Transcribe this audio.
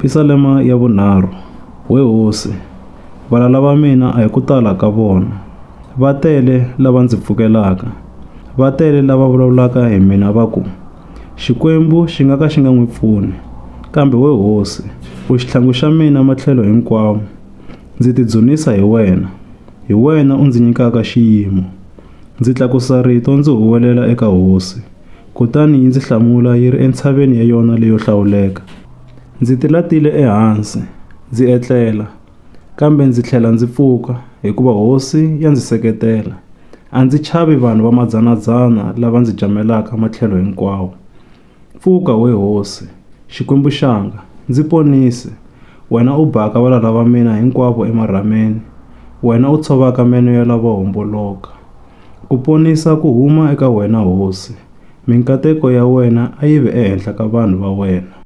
Pisalema ya vunharhu. We hosi, valala va mina a hi ku tala ka vona, va tele lava ndzi pfukelaka, va tele lava vulavulaka hi mina va ku, Xikwembu xi nga ka xi nga n'wi pfuni. Kambe we hosi, u xitlhangu xa mina matlhelo hinkwawo, ndzi tidzunisa hi wena, hi wena u ndzi nyikaka xiyimo. Ndzi tlakusa rito ndzi huwelela eka hosi, kutani yi ndzi hlamula yi ri entshaveni ya yona leyo hlawuleka. Ndzi tilatile ehansi, ndzi etlela, kambe ndzi tlhela ndzi pfuka, hikuva hosi ya ndzi seketela. A ndzi chavi vanhu va madzana-dzana lava ndzi jamelaka matlhelo hinkwawo. Pfuka we hosi, Xikwembu xanga, ndzi ponise, wena u baka valala va mina hinkwavo emarhameni, wena u tshovaka meno ya lavo homboloka. Ku ponisa ku huma eka wena hosi, minkateko ya wena a yi ve ehenhla ka vanhu va wena.